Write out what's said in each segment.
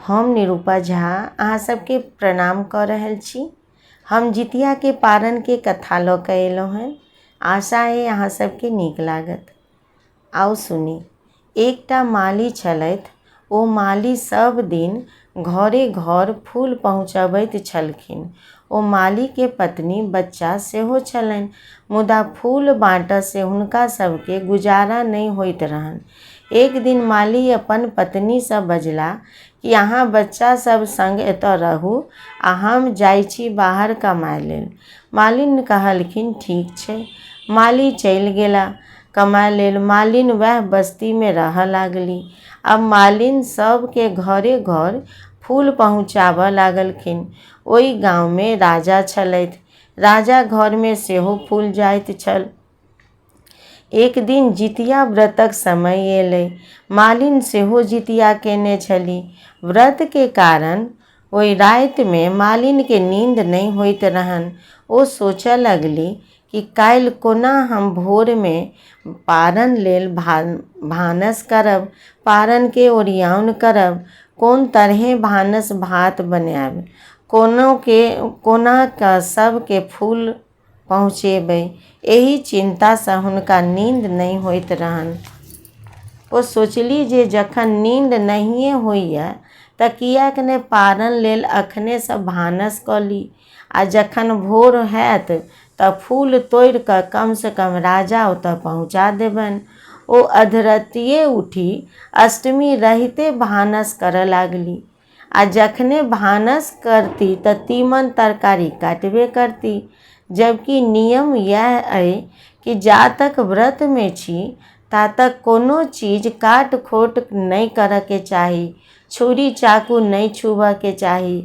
हम निरूपा झा अहाँ सबके प्रणाम कऽ रहल छी। हम जितियाके पारनके कथा लऽ कऽ एलहुँ हेँ। आशा अइ अहाँ सबके नीक लागत। आउ सुनी। एकटा माली छलथि। ओ माली सब दिन घरे घर फूल पहुँचबैत छलखिन। ओ मालीके पत्नी बच्चा सेहो छलनि। मुदा फूल बाँटऽसँ हुनका सबके गुजारा नहि होइत रहनि। एक दिन माली अपन पत्नीसँ बजला कि अहाँ बच्चा सब सङ्ग एतऽ रहू आ हम जाइ छी बाहर कमाइ लेल। मालिन कहलखिन ठीक छै। माली चलि गेला कमाइ लेल। मालिन वएह बस्तीमे रहऽ लागली। आब मालिन सबके घरे घर फूल पहुँचाबऽ लागलखिन। ओहि गाममे राजा छलथि। राजा घरमे सेहो फूल जाइत छल। एक दिन जितिया व्रतक समय एलै। मालिन सेहो जितिया केने छली। व्रतके कारण ओहि रातिमे मालिनके नींद नहि होइत रहनि। ओ सोचऽ लगली कि काल्हि कोना हम भोरमे पारन लेल भानस करब, पारनके ओरियाओन करब, कोन तरहेँ भानस भात बनायब, कोना कऽ सबके फूल पहुँचेबै। एहि चिन्तासँ हुनका नींद नहि होइत रहनि। ओ सोचली जे जखन नींद नहिए होइए तऽ किएक ने पारन लेल अखनेसँ भानस कऽ ली आ जखन भोर होयत तऽ फूल तोड़ि कऽ कमसँ कम राजा ओतऽ पहुँचा देबनि। ओ अधरतिये उठि अष्टमी रहिते भानस करऽ लागली। आ जखने भानस करती तऽ तीमन तरकारी काटबे करती। जबकि नियम इएह अइ कि जा तक व्रतमे छी ता तक कोनो चीज काट खोट नहि करऽके चाही, छुरी चाकू नहि छुबऽके चाही।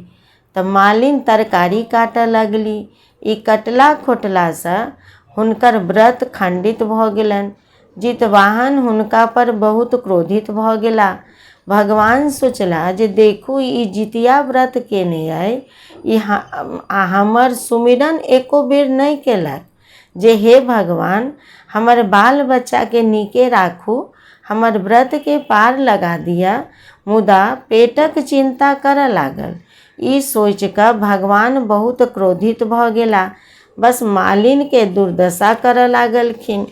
तऽ मालिन तरकारी काटऽ लगली। ई कटला खोटलासँ हुनकर व्रत खण्डित भऽ गेलनि। जितवाहन हुनकापर बहुत क्रोधित भऽ गेला। भगवान सोचला जे देखू ई जितिया व्रत केने अइ ई आ हमर सुमिरन एको बेर नहि केलक जे हे भगवान हमर बाल बच्चाके नीके राखू, हमर व्रतके पार लगा दिअ। मुदा पेटक चिन्ता करऽ लागल। ई सोचि कऽ भगवान बहुत क्रोधित भऽ गेला। बस मालिनके दुर्दशा करऽ लागलखिन।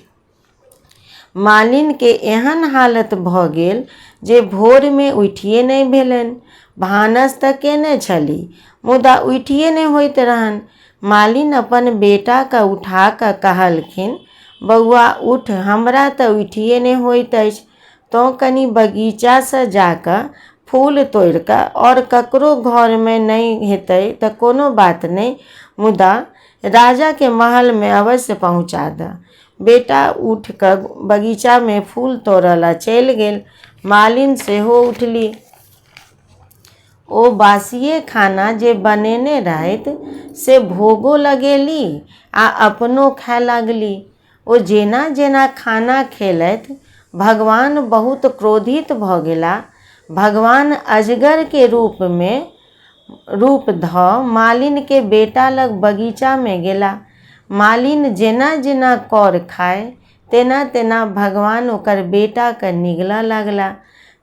मालिनके एहन हालत भऽ गेल जे भोरमे उठिए नहि भेलनि। भानस तऽ केने छली मुदा उठिए नहि होइत रहनि। मालिन अपन बेटाकेँ उठा कऽ कहलखिन बौआ उठ, हमरा तऽ उठिए नहि होइत अछि। तोँ कनी बगीचासँ जा कऽ फूल तोड़ि कऽ आओर ककरो घरमे नहि हेतै तऽ कोनो बात नहि मुदा राजाके महलमे अवश्य पहुँचा दऽ। बेटा उठि कऽ बगीचामे फूल तोड़ऽ लए चलि गेल। मालिन सेहो उठली। ओ बासिए खाना जे बनेने रहथि से भोगो लगेली आ अपनो खाय लागली। ओ जेना-जेना खाना खेलथि भगवान बहुत क्रोधित भऽ गेला। भगवान अजगरके रूपमे रूप धऽ मालिनके बेटा लग बगीचामे गेला। मालिन जेना-जेना कौर खाय तेना-तेना भगवान ओकर बेटाके निगलऽ लगला।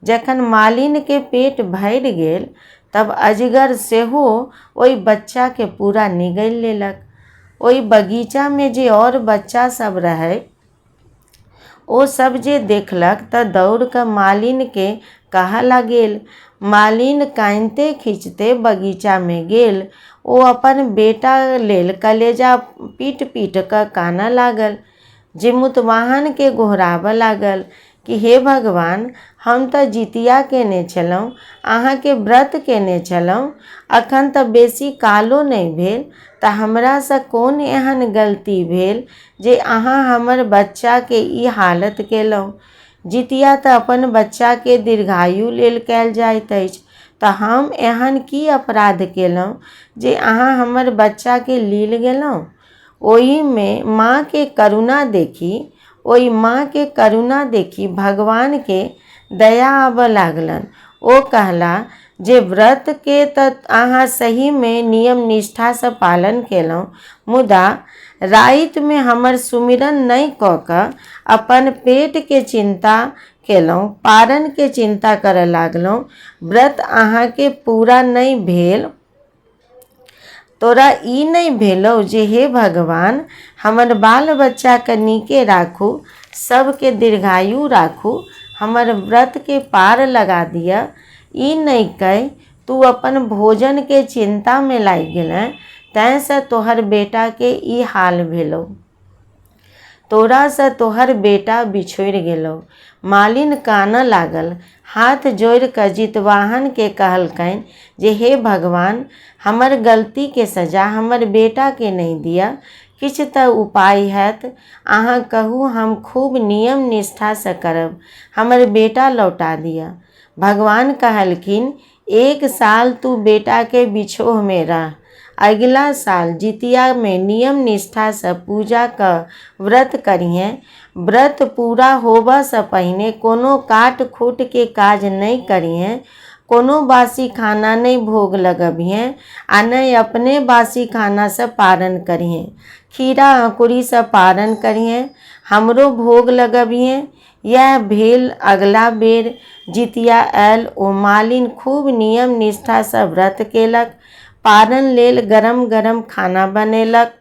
जखन मालिनके पेट भरि गेल तब अजगर सेहो ओहि बच्चाके पूरा निगलि लेलक। ओहि बगीचामे जे आओर बच्चा सब रहै ओ सब जे देखलक तऽ दौड़ कऽ मालिनके कहऽ लागल। मालिन कानिते खीचिते बगीचामे गेल। ओ अपन बेटा लेल कलेजा पीट-पीट कऽ कानऽ लागल। जिमुतवाहनके गोहराबऽ लागल कि हे भगवान, हम तऽ जितिया केने छलहुँ, अहाँके व्रत केने छलहुँ, अखन तऽ बेसी कालो नहि भेल तऽ हमरासँ कोन एहन गलती भेल जे अहाँ हमर बच्चाके ई हालत केलहुँ। जितिया तऽ अपन बच्चाके दीर्घायु लेल कयल जाइत अछि तऽ हम एहन की अपराध केलहुँ जे अहाँ हमर बच्चाके लील गेलहुँ। ओहिमे माँके करुणा देखि ओहि माँके करुणा देखि भगवानके दया आबऽ लागलनि। ओ कहला जे व्रतके तऽ अहाँ सहीमे नियम निष्ठासँ पालन केलहुँ मुदा रातिमे हमर सुमिरन नहि कऽ कऽ अपन पेटके चिन्ता केलहुँ, पारनके चिन्ता करऽ लागलहुँ। व्रत अहाँके पूरा नहि भेल। तोरा ई नहि भेलौ जे हे भगवान, हमर बाल बच्चाके नीके राखू, सभके दीर्घायु राखू, हमर व्रतके पार लगा दिअ। ई नहि कहि तू अपन भोजनके चिन्तामे लागि गेलेँ, तैँसँ तोहर बेटाके ई हाल भेलौ। तोरासँ तोहर बेटा बिछुड़ि गेलौ। मालिन कानऽ लागल। हाथ जोड़ि कऽ जितवाहनकेँ कहलकनि जे हे भगवान, हमर गलतीके सजा हमर बेटाकेँ नहि दिअ। किछु तँ उपाय हैत। अहाँ कहू, हम खूब नियम निष्ठासँ करब। हमर बेटा लौटा दिअ। भगवान कहलखिन, एक साल तू बेटाके बिछोहमे रह। अगिला साल जितियामे नियम निष्ठासँ पूजा कऽ व्रत करिहेँ। व्रत पूरा होबऽसँ पहिने कोनो काट-खूटके काज नहि करिहेँ। कोनो बासी खाना नहि भोग लगबिहेँ आ ने अपने बासी खानासँ पारन करिहेँ। खीरा अँकुरीसँ पारन करिहेँ। हमरो भोग लगबिहेँ। इएह भेल। अगिला बेर जितिया आयल। ओ मालिन खूब नियम निष्ठासँ व्रत केलक। पारन लेल गरम-गरम खाना बनेलक।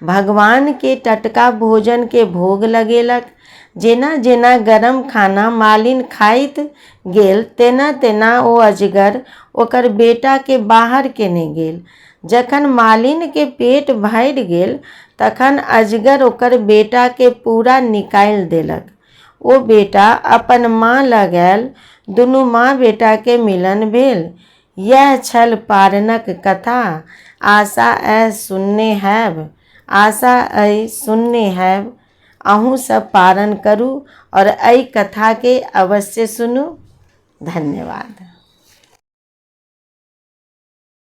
भगवानके टटका भोजनके भोग लगेलक। जेना-जेना गरम खाना मालिन खाइत गेल तेना-तेना ओ अजगर ओकर बेटाके बाहर केने गेल। जखन मालिनके पेट भरि गेल तखन अजगर ओकर बेटाके पूरा निकालि देलक। ओ बेटा अपन माँ लग आयल। दुनू माँ बेटाके मिलन भेल। इएह छल पारनक कथा। आशा अइ सुनने हैब। आशा अइ सुनने हैब। अहूँ सब पारन करू आओर एहि कथाके अवश्य सुनू। धन्यवाद।